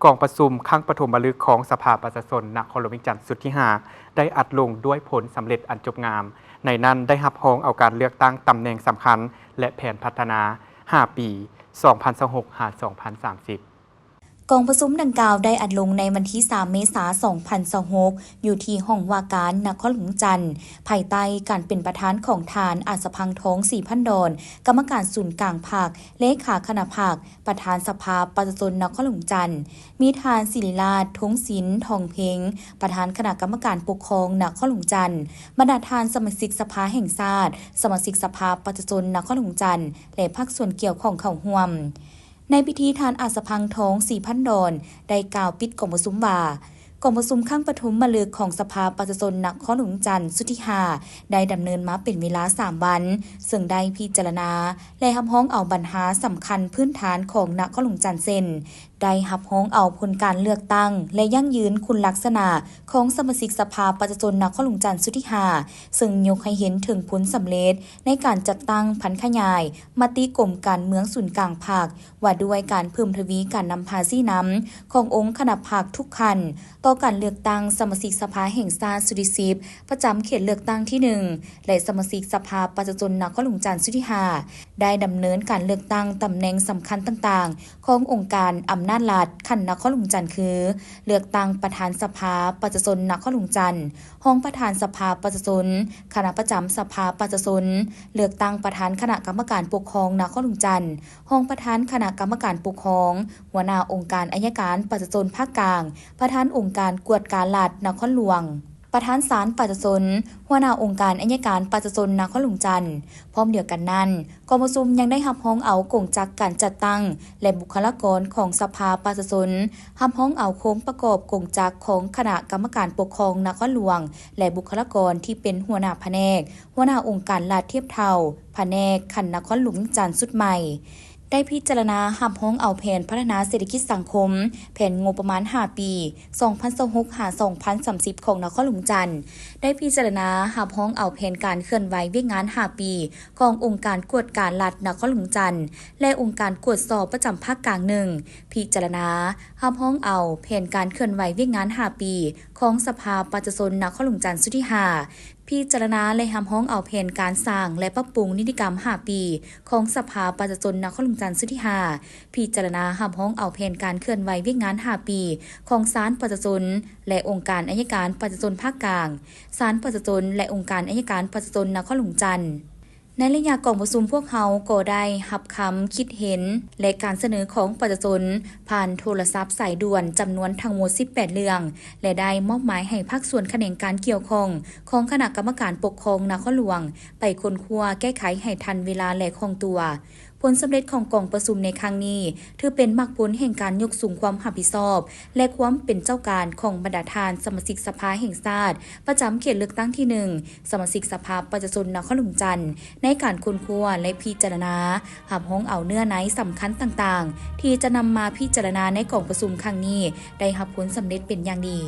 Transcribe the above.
ກອງປະຊຸມຄັ້ງປະຖົມມະລຶກຂອງສະພາປະຊາຊົນນະຄອນຫຼວງວຽງຈັນຊຸດທີຫ້າ ໄດ້ອັດລົງດ້ວຍຜົນສຳເລັດອັນຈົບງາມ, ໃນນັ້ນໄດ້ຮັບຮອງເອົາການເລືອກຕັ້ງຕຳແໜ່ງສຳຄັນ ແລະ ແຜນພັດທະນາຫ້າປີ ສອງພັນຊາວຫົກ ຫາ ສອງພັນສາມສິບ. ກອງປະຊຸມດັ່ງກ່າວໄດ້ອັດລົງໃນວັນທີສາມ ເມສາ ສອງພັນຊາວຫົກ ຢູ່ທີ່ຫ້ອງວ່າການນະຄອນຫຼວງວຽງຈັນ, ພາຍໃຕ້ການເປັນປະທານຂອງທ່ານ ອາດສະພັງທອງ ສີພັນດອນ, ກຳມະການສູນກາງພັກ, ເລຂາຄະນະພັກ, ປະທານສະພາປະຊາຊົນນະຄອນຫຼວງວຽງຈັນ, ມີທ່ານ ສິລິລາດ ທົງສິນ ທອງເພັງ, ປະທານຄະນະກຳມະການປົກຄອງນະຄອນຫຼວງວຽງຈັນ, ບັນດາທ່ານສະມາຊິກສະພາແຫ່ງຊາດ, ສະມາຊິກສະພາປະຊາຊົນນະຄອນຫຼວງວຽງຈັນ ແລະ ພາກສ່ວນກ່ຽວຂ້ອງເຂົ້າຮ່ວມ. ໃນພິທີ, ທ່ານ ອາດສະພັງທອງ ສີພັນດອນ ໄດ້ກ່າວປິດກອງປະຊຸມວ່າ, ກອງປະຊຸມຄັ້ງປະຖົມມະລຶກຂອງສະພາປະຊາຊົນນະຄອນຫຼວງວຽງຈັນຊຸດທີຫ້າ ໄດ້ດຳເນີນມາເປັນເວລາສາມວັນ, ເຊິ່ງໄດ້ພິຈາລະນາ ແລະ ຮັບຮອງເອົາບັນຫາສຳຄັນພື້ນຖານຂອງນະຄອນຫຼວງວຽງຈັນ ເຊັ່ນ ໄດ້ຮັບຮອງເອົາຜົນການເລືອກຕັ້ງ ແລະ ຢັ້ງຢືນຄຸນລັກສະນະຂອງສະມາຊິກສະພາປະຊາຊົນນະຄອນຫຼວງວຽງຈັນຊຸດທີຫ້າ ເຊິ່ງຍົກໃຫ້ເຫັນເຖິງຜົນສຳເລັດໃນການຈັດຕັ້ງຜັນຂະຫຍາຍມະຕິກົມການເມືອງສູນກາງພັກ ວ່າດ້ວຍການເພີ່ມທະວີການນຳພາຊີ້ນຳຂອງອົງຄະນະພັກທຸກຂັ້ນ ຕໍ່ການເລືອກຕັ້ງສະມາຊິກສະພາແຫ່ງຊາດຊຸດທີສິບ ປະຈຳເຂດເລືອກຕັ້ງທີໜຶ່ງ ແລະ ສະມາຊິກສະພາປະຊາຊົນນະຄອນຫຼວງວຽງຈັນຊຸດທີຫ້າ ໄດ້ດຳເນີນການເລືອກຕັ້ງຕຳແໜ່ງສຳຄັນຕ່າງໆຂອງອົງການອຳນາດລັດຂັ້ນນະຄອນຫຼວງວຽງຈັນ ຄື ເລືອກຕັ້ງປະທານສະພາປະຊາຊົນນະຄອນຫຼວງວຽງຈັນ, ຮອງປະທານສະພາປະຊາຊົນ, ຄະນະປະຈຳສະພາປະຊາຊົນ, ເລືອກຕັ້ງປະທານຄະນະກຳມະການປົກຄອງນະຄອນຫຼວງວຽງຈັນ, ຮອງປະທານຄະນະກຳມະການປົກຄອງ, ຫົວໜ້າອົງການໄອຍະການປະຊາຊົນພາກກາງ, ປະທານອົງການກວດກາລັດນະຄອນຫຼວງ, ປະທານສານປະຊາຊົນ, ຫົວໜ້າອົງການໄອຍະການປະຊາຊົນນະຄອນຫຼວງວຽງຈັນ. ພ້ອມດຽວກັນນັ້ນ, ກອງປະຊຸມຍັງໄດ້ຮັບຮອງເອົາກົງຈັກການຈັດຕັ້ງ ແລະ ບຸກຄະລາກອນຂອງສະພາປະຊາຊົນ, ຮັບຮອງເອົາໂຄງປະກອບກົງຈັກຂອງຄະນະກຳມະການປົກຄອງນະຄອນຫຼວງ ແລະ ບຸກຄະລາກອນທີ່ເປັນຫົວໜ້າພະແນກ, ຫົວໜ້າອົງການລັດທຽບເທົ່າພະແນກຂັ້ນນະຄອນຫຼວງວຽງຈັນຊຸດໃໝ່. ໄດ້ພິຈາລະນາຮັບຮອງເອົາແຜນພັດທະນາເສດຖະກິດສັງຄົມ, ແຜນງົບປະມານຫ້າປີ ສອງພັນຊາວຫົກ ຫາ ສອງພັນສາມສິບ ຂອງນະຄອນຫຼວງວຽງຈັນ, ໄດ້ພິຈາລະນາຮັບຮອງເອົາແຜນການເຄື່ອນໄຫວວຽກງານຫ້າປີຂອງອົງການກວດກາລັດນະຄອນຫຼວງວຽງຈັນ ແລະ ອົງການກວດສອບປະຈຳພາກກາງໜຶ່ງ, ພິຈາລະນາຮັບຮອງເອົາແຜນການເຄື່ອນໄຫວວຽກງານຫ້າປີຂອງສະພາປະຊາຊົນນະຄອນຫຼວງວຽງຈັນຊຸດທີຫ້າ, ພິຈາລະນາ ແລະ ຮັບຮອງເອົາແຜນການສ້າງ ແລະ ປັບປຸງນິຕິກຳຫ້າປີຂອງສະພາປະຊາຊົນນະຄອນຫຼວງວຽງຈັນຊຸດທີຫ້າ, ພິຈາລະນາຮັບຮອງເອົາແຜນການເຄື່ອນໄຫວວຽກງານຫ້າປີຂອງສານປະຊາຊົນ ແລະ ອົງການໄອຍະການປະຊາຊົນພາກກາງ, ສານປະຊາຊົນ ແລະ ອົງການໄອຍະການປະຊາຊົນນະຄອນຫຼວງວຽງຈັນ. ໃນໄລຍະກອງປະຊຸມ, ພວກເຮົາກໍໄດ້ຮັບຄຳຄິດເຫັນ ແລະ ການສະເໜີຂອງປະຊາຊົນຜ່ານໂທລະສັບສາຍດ່ວນຈຳນວນທັງໝົດສິບແປດເລື່ອງ ແລະ ໄດ້ມອບໝາຍໃຫ້ພາກສ່ວນຂະແໜງການກ່ຽວຂ້ອງຂອງຄະນະກຳມະການປົກຄອງນະຄອນຫຼວງ ໄປຄົ້ນຄວ້າແກ້ໄຂໃຫ້ທັນເວລາ ແລະ ຄ່ອງຕົວ. ຜົນສຳເລັດຂອງກອງປະຊຸມໃນຄັ້ງນີ້ ຖືເປັນໝາກຜົນແຫ່ງການຍົກສູງຄວາມຮັບຜິດຊອບ ແລະ ຄວາມເປັນເຈົ້າການຂອງບັນດາທ່ານສະມາຊິກສະພາແຫ່ງຊາດປະຈຳເຂດເລືອກຕັ້ງທີໜຶ່ງ, ສະມາຊິກສະພາປະຊາຊົນນະຄອນຫຼວງວຽງຈັນ ໃນການຄົ້ນຄວ້າ ແລະ ພິຈາລະນາ, ຮັບຮອງເອົາເນື້ອໃນສຳຄັນຕ່າງໆ ທີ່ຈະນຳມາພິຈາລະນາໃນກອງປະຊຸມຄັ້ງນີ້ ໄດ້ຮັບຜົນສຳເລັດເປັນຢ່າງດີ.